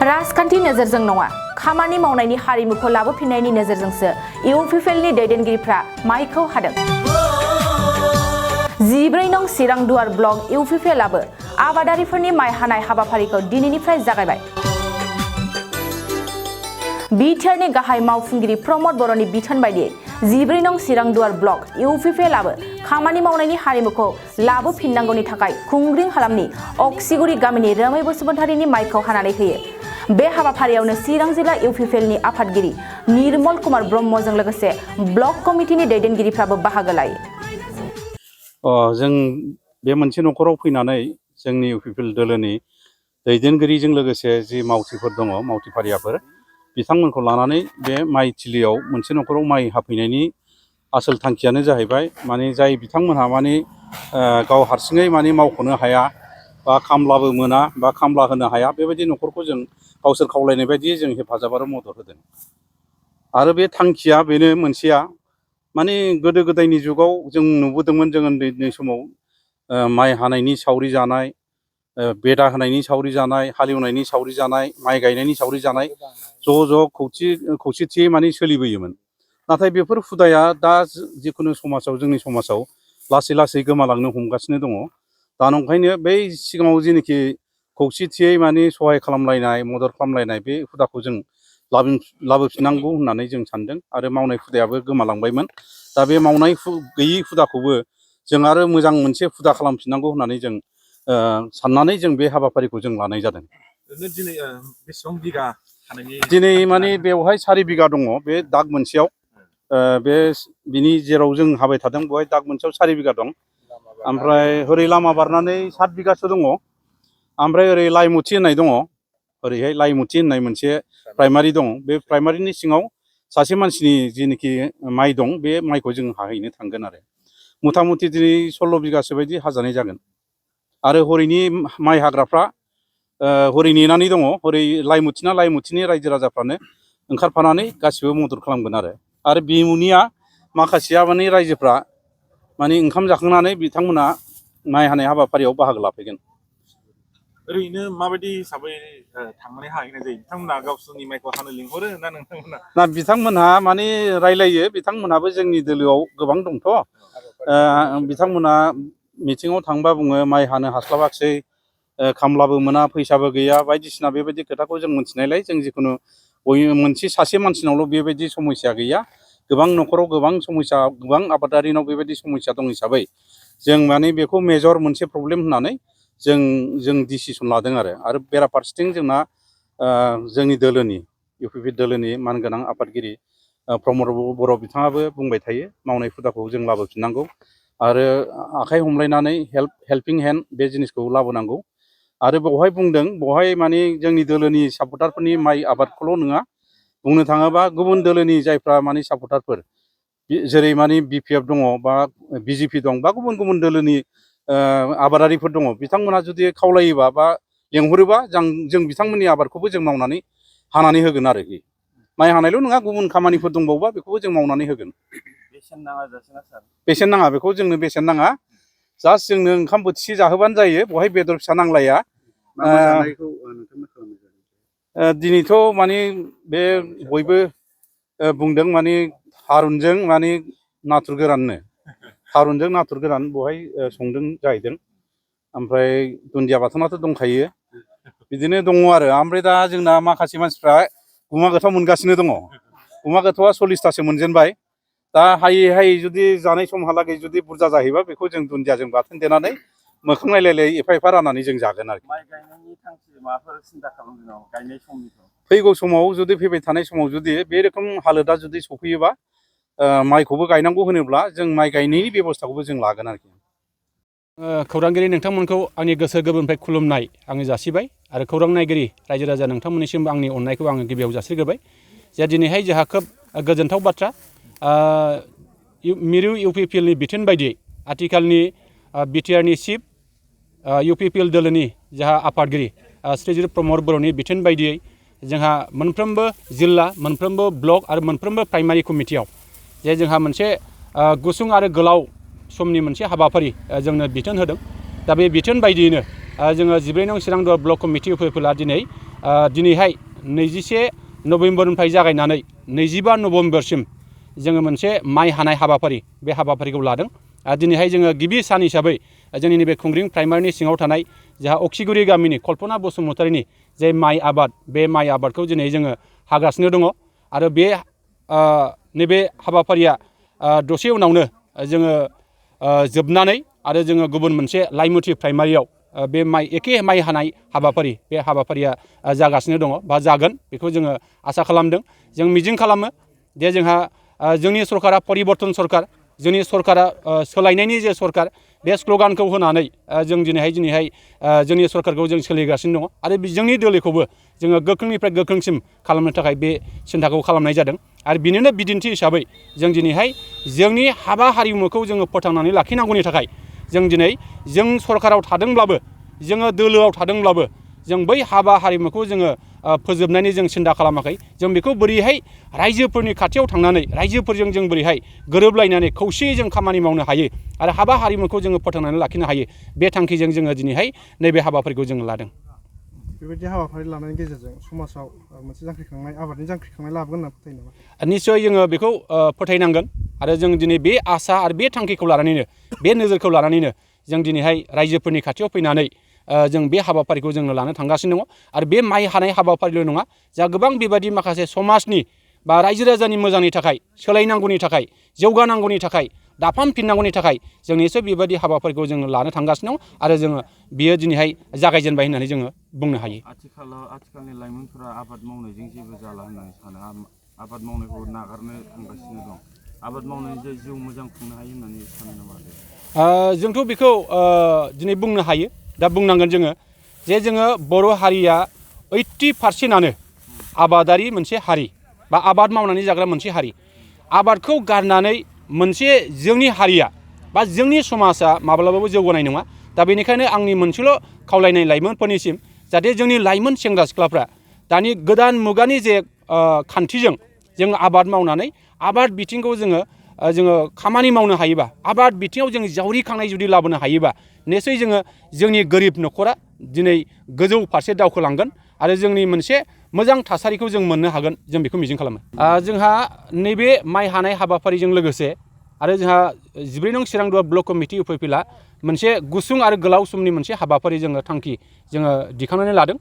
राजखान्थि नोजोरजों नङा खामानि मावनायनि हारिमुखौ लाबोफिननायनि नोजोरजोंसो इउपिपिएलनि दैदेनगिरिफ्रा माइखौ हादों। 14 नं चिरां दुवार ब्लक इउपिपिएलआबो आबादारिफोरनि माइ हानाय हाबाफारिखौ दिनैनिफ्राय जागायबाय। बिटिआरनि गाहाय मावफुंगिरि प्रमद बर'नि बिथोन बायदियै 14 नं चिरां दुवार ब्लक इउपिपिएलआबो खामानि मावनायनि हारिमुखौ लाबोफिननांगौनि थाखाय खुंग्रिं हालामनि अक्सिगुरि गामिनि रोमै बसुमतारीनि माइखौ हानानै होयो। बे हाबाफारियावनो चिरां जिल्ला इउपिपिएलनि आफादगिरि निर्मल कुमार ब्रह्मजों लोगोसे ब्लक कमिटिनि दैदेनगिरिफ्राबो बाहागो लायो। जों बे मोनसे न'खराव फैनानै जोंनि इउपिपिएल दोलोनि दैदेनगिरिजों लोगोसे जि मावथिफोर दङ मावथिफारियाफोर बिथांमोनखौ लानानै बे माइ थिलियाव मोनसे न'खराव माइ हाफैनायनि आसोल थांखियानो जाहैबाय माने जाय बिथांमोनहा माने गाव हारसिङै माने मावख'नो हाया बा खामलाबो मोना बा खामला होनो हाया बेबायदि न'खरखौ जों गावसोर खावलायनाय बायदि जों हेफाजाब आरो मदद होदों। आरो बे थांखिया बेनो मोनसेया माने गोदो गोदायनि जुगाव जों नुबोदोंमोन जों उन्दै समाव माइ हानायनि सावरि जानाय, बेदा होनायनि सावरि जानाय, हालेवनायनि सावरि जानाय, माइ गायनायनि सावरि जानाय ज' खौसेथियै माने सोलिबोयोमोन। नाथाय बेफोर हुदाया दा जिखुनु समाजाव जोंनि समाजाव लासै लासै गोमालांनो हमगासिनो दङ। दा नंखायनो बै सिगाङाव जेनोखि खौसेथियै माने सहाय खालामलायनाय मदद खालामलायनाय बे हुदाखौ जों लाबोफिननांगौ होननानै जों सानदों आरो मावनाय हुदायाबो गोमालांबायमोन। दा बे मावनाय गैयि हुदाखौबो जों आरो मोजां मोनसे हुदा खालामफिननांगौ होननानै जों साननानै जों बे हाबाफारिखौ जों लानाय जादों। दिनै बेसेबां बिगा दिनै माने बेवहाय 4 बिगा दङ बे दाग मोनसेयाव बिनि जेराव जों हाबाय थादों बेवहाय दाग मोनसेयाव 4 बिगा दं। ओमफ्राय ओरै लामा बारनानै 7 बिगासो दङ। ओमफ्राय ओरै लाइमुथि होननाय दङ, ओरैहाय लाइमुथि होननाय मोनसे प्राइमारि दं। बे प्राइमारिनि सिङाव सासे मानसिनि जेनोखि माइ दं बे माइखौ जों हाहैनो थांगोन आरो मथा मथि दिनै 16 बिगासो बायदि हाजानाय जागोन। आरो हरैनि माइ हाग्राफ्रा हरै नेनानै दङ। हरै लाइमुथिना लाइमुथिनि रायजो राजाफ्रानो ओंखारफानानै गासिबो मदद खालामगोन आरो बिमुनिया माखासेया माने रायजोफ्रा माने ओंखाम जाखांनानै बिथांमोना माइ हानाय हाबाफारियाव बाहागो लाफैगोन। ओरैनो माबायदि हिसाबै थांनानै हाहैनाय जायो? बिथांमोना गावसोरनि माइखौ हानो लिंहरो ना नोंथांमोना? ना बिथांमोनहा माने रायलायो। बिथांमोनहाबो जोंनि दोलोआव गोबां दंथ'। बिथांमोना मिथिङाव थांबा बुङो माइ हानो हास्लाबाखिसै, खामलाबो मोना, फैसाबो गैया, बायदिसिना बेबायदि खोथाखौ जों मिथिनायलाय जों जिखुनु मोनसे सासे मानसिनावल' बेबायदि समस्या गैया। गोबां न'खराव गोबां समस्या, गोबां आबादारिनाव बेबायदि समस्या दं हिसाबै जों माने बेखौ मेजर मोनसे प्रब्लेम होननानै जों डिसिसन लादों आरो बेराफारसेथिं जोंना जोंनि दोलोनि इउपिपिएल दोलोनि मानगोनां आफादगिरि प्रमद बर' बिथाङाबो बुंबाय थायो मावनाय हुदाखौ जों लाबोफिननांगौ आरो आखाइ हमलायनानै हेल्पिं हेन्ड बे जिनिसखौ लाबोनांगौ। आरो बेवहाय बुंदों बेवहाय माने जोंनि दोलोनि सापर्टारफोरनि माइ आबादखौल' नङा, बुंनो थाङोबा गुबुन दोलोनि जायफ्रा माने सापर्टारफोर जेरै माने बिपिएफ दङ बा बिजेपि दं बा गुबुन गुबुन दोलोनि आबादारिफोर दङ, बिथांमोना जुदि खावलायोबा बा लेंहरोबा जों बिथांमोननि आबादखौबो जों मावनानै हानानै होगोन आरोखि। माइ हानायल' नङा, गुबुन खामानिफोर दंबावोबा बेखौबो जों मावनानै होगोन। बेसेन नाङा जासिना सार? बेसेन नाङा, बेखौ जोंनो बेसेन नाङा। जास्ट जोंनो ओंखाम बोथिसे जाहोबानो जायो, बेवहाय बेदर फिसा नांलाया। दिनैथ' माने बे बयबो बुंदों माने थारुनजों माने नाथुर गोरान बेवहाय संदों जाहैदों। ओमफ्राय दुन्दिया बाथोनाथ' दंखायो, बिदिनो दङ आरो। ओमफ्राय दा जोंना माखासे मानसिफ्रा गुमा गोथाव मोनगासिनो दङ। गुमा गोथावा 40थासो मोनजेनबाय। दा हायै जुदि जानाय समहालागै जुदि बुरजा जाहैबा बेखौ जों दुन्दियाजों बाथोन देनानै मोखां नायलाय एफा राननानै जों जागोन आरोखि। माइ गायनायनि थांखि माबाफोर सिन्था खालामदों नामा गायनाय समनिखौ? फैगौ समाव जुदि फैबाय थानाय समाव जुदि बे रोखोम हालोदा जुदि सफैयोबा माइखौबो गायनांगौ होनोब्ला जों माइ गायनायनि बेब'स्थाखौबो जों लागोन आरोखि। खौरांगिरि नोंथांमोनखौ आंनि गोसो गोरबोनिफ्राय खुलुमनाय आङो जासिबाय आरो खौरां नायगिरि रायजो राजा नोंथांमोननिसिम आंनि अननायखौ आङो गिबियाव जासिग्रोबाय। जे दिनैहाय जोंहा खोब गोजोनथाव बाथ्रा, मिरु इउपिपिएलनि बिथोन बायदियै आथिखालनि बिटिआरनि चिफ इउपिपिएल दोलोनि जोंहा आफादगिरि श्री प्रमद बर'नि बिथोन बायदियै जोंहा मोनफ्रोमबो जिल्ला, मोनफ्रोमबो ब्लक आरो मोनफ्रोमबो प्राइमारि कमिटियाव जे जोंहा मोनसे गुसुं आरो गोलाव समनि मोनसे हाबाफारि जोंनो बिथोन होदों। दा बे बिथोन बायदियैनो जोङो 14 नं चिरां दुवार ब्लक कमिटि इउपिपिएलआ दिनै दिनैहाय 21 नभेम्बरनिफ्राय जागायनानै 25 नभेम्बरसिम जोङो मोनसे माइ हानाय हाबाफारि बे हाबाफारिखौ लादों। दिनैहाय जोङो गिबि सान हिसाबै जोंनि नैबे खुंग्रिं प्राइमारिनि सिङाव थानाय जोंहा अक्सिगुरि गामिनि कल्पना बसुमतारीनि जे माइ आबाद बे माइ आबादखौ दिनै जोङो हागासिनो दङ आरो बे नैबे हाबाफारिया दसे उनावनो जोङो जोबनानै आरो जोङो गुबुन मोनसे लाइमुथि प्राइमारियाव बे एखे माइ हानाय हाबाफारि बे हाबाफारिया जागासिनो दङ बा जागोन बेखौ जोङो आसा खालामदों। जों मिजिं खालामो जे जोंहा जोंनि सरकारा परिबर्तन सरकार, जोंनि सरकारा सोलायनायनि जे सरकार बे स्ल'गानखौ होनानै जों दिनैहाय जोंनि सरकारखौ जों सोलिगासिनो दङ आरो जोंनि दोलोखौबो जोङो गोख्रोंनिफ्राय गोख्रोंसिम खालामनो थाखाय बे सिन्थाखौ खालामनाय जादों। आरो बिनिनो बिदिन्थि हिसाबै जों दिनैहाय जोंनि हाबा हारिमुखौ जोङो फोथांनानै लाखिनांगौनि थाखाय जों दिनै जों सरकाराव थादोंब्लाबो जोङो दोलोआव थादोंब्लाबो जों बै हाबा हारिमुखौ जोङो फोजोबनायनि जों सिन्था खालामाखै। जों बेखौ बोरैहाय रायजोफोरनि खाथियाव थांनानै रायजोफोरजों जों बोरैहाय गोरोबलायनानै खौसेयै जों खामानि मावनो हायो आरो हाबा हारिमुखौ जोङो फोथांनानै लाखिनो हायो बे थांखिजों जोङो दिनैहाय नैबे हाबाफारिखौ जोङो लादों। बेबायदि हाबाफारि लानायनि गेजेरजों समाजाव मोनसे जांख्रिखांनाय आबादनि जांख्रिखांनाय लाबोगोन होनना फोथायो नामा? निस्सय जोङो बेखौ फोथायनांगोन आरो जों दिनै बे आसा आरो बे थांखिखौ लानानैनो बे नोजोरखौ लानानैनो जों दिनैहाय रायजोफोरनि खाथियाव फैनानै जों बे हाबाफारिखौ जोङो लानो थांगासिनो दङ आरो बे माइ हानाय हाबाफारिल' नङा जा गोबां बेबायदि माखासे समाजनि बा रायजो राजानि मोजांनि थाखाय सोलायनांगौनि थाखाय जौगानांगौनि थाखाय दाफामफिननांगौनि थाखाय जों निस्सय बेबायदि हाबाफारिखौ जोङो लानो थांगासिनो दं आरो जोङो बियो दिनैहाय जागायजेनबाय होननानै जोङो बुंनो हायो। आथिखालनि लाइमोनफोरा आबाद मावनायजों जेबो जाला होननानै सानो आबाद मावनायखौ नागारनो थांगासिनो दं। आबाद मावनानै जे जिउ मोजां खुंनो हायो होननानै सानो नामा? जोंथ' बेखौ दिनै बुंनो हायो। दा बुंनांगोन जोङो जे जोङो बर' हारिया 80% आबादारि मोनसे हारि बा आबाद मावनानै जाग्रा मोनसे हारि। आबादखौ गारनानै मोनसे जोंनि हारिया बा जोंनि समाजा माब्लाबाबो जौगानाय नङा। दा बेनिखायनो आंनि मोनसेल' खावलायनाय लाइमोनफोरनिसिम जाहाथे जोंनि लाइमोन सेंग्रा सिख्लाफ्रा दानि गोदान मुगानि जे खान्थिजों जों आबाद मावनानै आबाद बिथिंखौ जोङो खामानि मावनो हायोबा आबाद बिथिङाव जों जावरिखांनाय जुदि लाबोनो हायोबा निसय जोंनि गोरिब न'खरा दिनै गोजौ फारसे दावखोलांगोन आरो जोंनि मोनसे मोजां थासारिखौ जों मोननो हागोन जों बेखौ मिजिं खालामो। जोंहा नैबे माइ हानाय हाबाफारिजों लोगोसे आरो जोंहा 14 नं चिरांदुवार ब्लक कमिटि UPPLआ मोनसे गुसुं आरो गोलाव समनि मोनसे हाबाफारि जोङो थांखि जोङो दिखांनानै लादों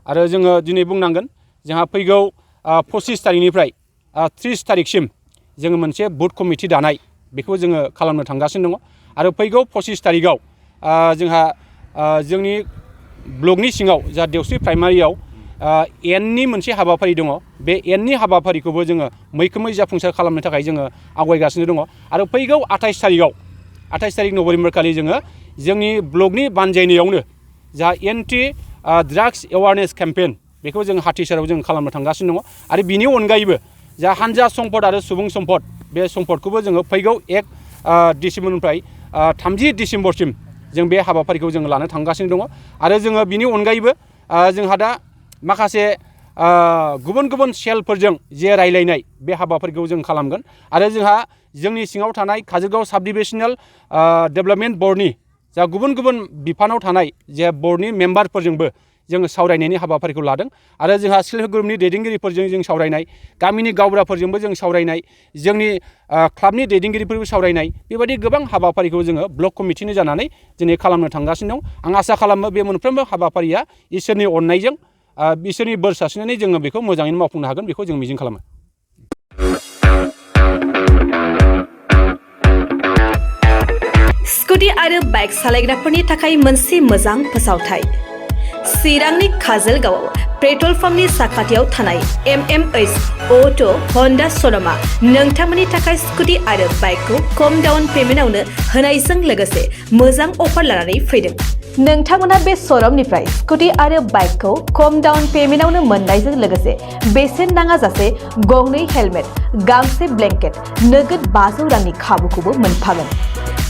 आरो जोङो दिनै बुंनांगोन जोंहा फैगौ 25 तारिखनिफ्राय 30 तारिखसिम जोङो मोनसे बुथ कमिटि दानाय बेखौ जोङो खालामनो थांगासिनो दङ आरो फैगौ 25 तारिखआव जोंहा जोंनि ब्लकनि सिङाव जा देवस्रि प्राइमारियाव एननि मोनसे हाबाफारि दङ। बे एननि हाबाफारिखौबो जोङो मैखोमै जाफुंसार खालामनो थाखाय जोङो आवगायगासिनो दङ आरो फैगौ 28 तारिख नभेम्बर खालि जोंनि ब्लकनि बानजायनायावनो जा एन्टि ड्राग्स एवारनेस केम्पेइन बेखौ जों हाथिसाराव जों खालामनो थांगासिनो दङ आरो बिनि अनगायैबो जा हानजा सम्पद आरो सुबुं सम्पद बे सम्पदखौबो जोङो फैगौ 1 डिसेम्बरनिफ्राय 30 डिसेम्बरसिम जों बे हाबाफारिखौ जोङो लानो थांगासिनो दङ आरो जोङो बिनि अनगायैबो जोंहा दा माखासे गुबुन गुबुन सेलफोरजों जे रायलायनाय बे हाबाफारिखौ जों खालामगोन आरो जोंहा जोंनि सिङाव थानाय काजलगाव साब डिभिजनेल डेभेलपमेन्ट बर्डनि जा गुबुन गुबुन बिफानाव थानाय जे बर्डनि मेम्बारफोरजोंबो जोङो सावरायनायनि हाबाफारिखौ लादों आरो जोंहा सेल्फ हेल्प ग्रुपनि दैदेनगिरिफोरजों जों सावरायनाय गामिनि गावबुराफोरजोंबो जों सावरायनाय जोंनि क्लाबनि दैदेनगिरिफोरबो सावरायनाय बेबायदि गोबां हाबाफारिखौ जोङो ब्लक कमिटिनि जानानै दिनै खालामनो थांगासिनो दं। आं आसा खालामो बे मोनफ्रोमबो हाबाफारिया इसोरनि अननायजों इसोरनि बोर सारस्रिनानै जोङो बेखौ मोजाङैनो मावफुंनो हागोन बेखौ जों मिजिं खालामो। स्कुटि आरो बाइक सालायग्राफोरनि थाखाय मोनसे मोजां फोसावथाय। चिरांनि काजलगावआव पेट्रल पाम्पनि साखाथियाव थानाय MMH अट' हन्डा श'रुमआ नोंथांमोननि थाखाय स्कुटि आरो बाइकखौ खम डाउन पेमेन्टआवनो होनायजों लोगोसे मोजां अफार लानानै फैदों। नोंथांमोना बे श'रुमनिफ्राय स्कुटि आरो बाइकखौ खम डाउन पेमेन्टआवनो मोननायजों लोगोसे बेसेन नाङाजासे गंनै हेलमेट, गांसे ब्लेंकेट, नोगोद 500 रांनि खाबुखौबो मोनफागोन।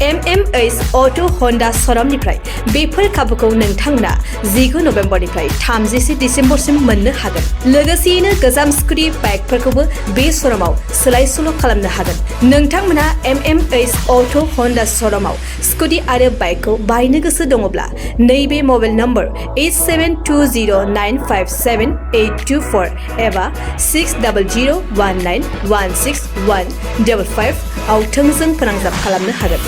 MMH Auto Honda श'रुमनिफ्राय बेफोर खाबुखौ नोंथांमोना 19 नबेम्बरनिफ्राय 30 डिसेम्बरसिम मोननो हागोन। लोगोसेयैनो गोजाम स्कुटि बाइकफोरखौबो बे श'रुमाव सोलाय-सोल' खालामनो हागोन। नोंथांमोना MMH Auto Honda श'रुमाव स्कुटि आरो बाइकखौ बायनो गोसो दङब्ला नैबे मबाइल नम्बर 8720957824 एबा 6001916155 आव थोंजों फोनांजाब खालामनो हागोन।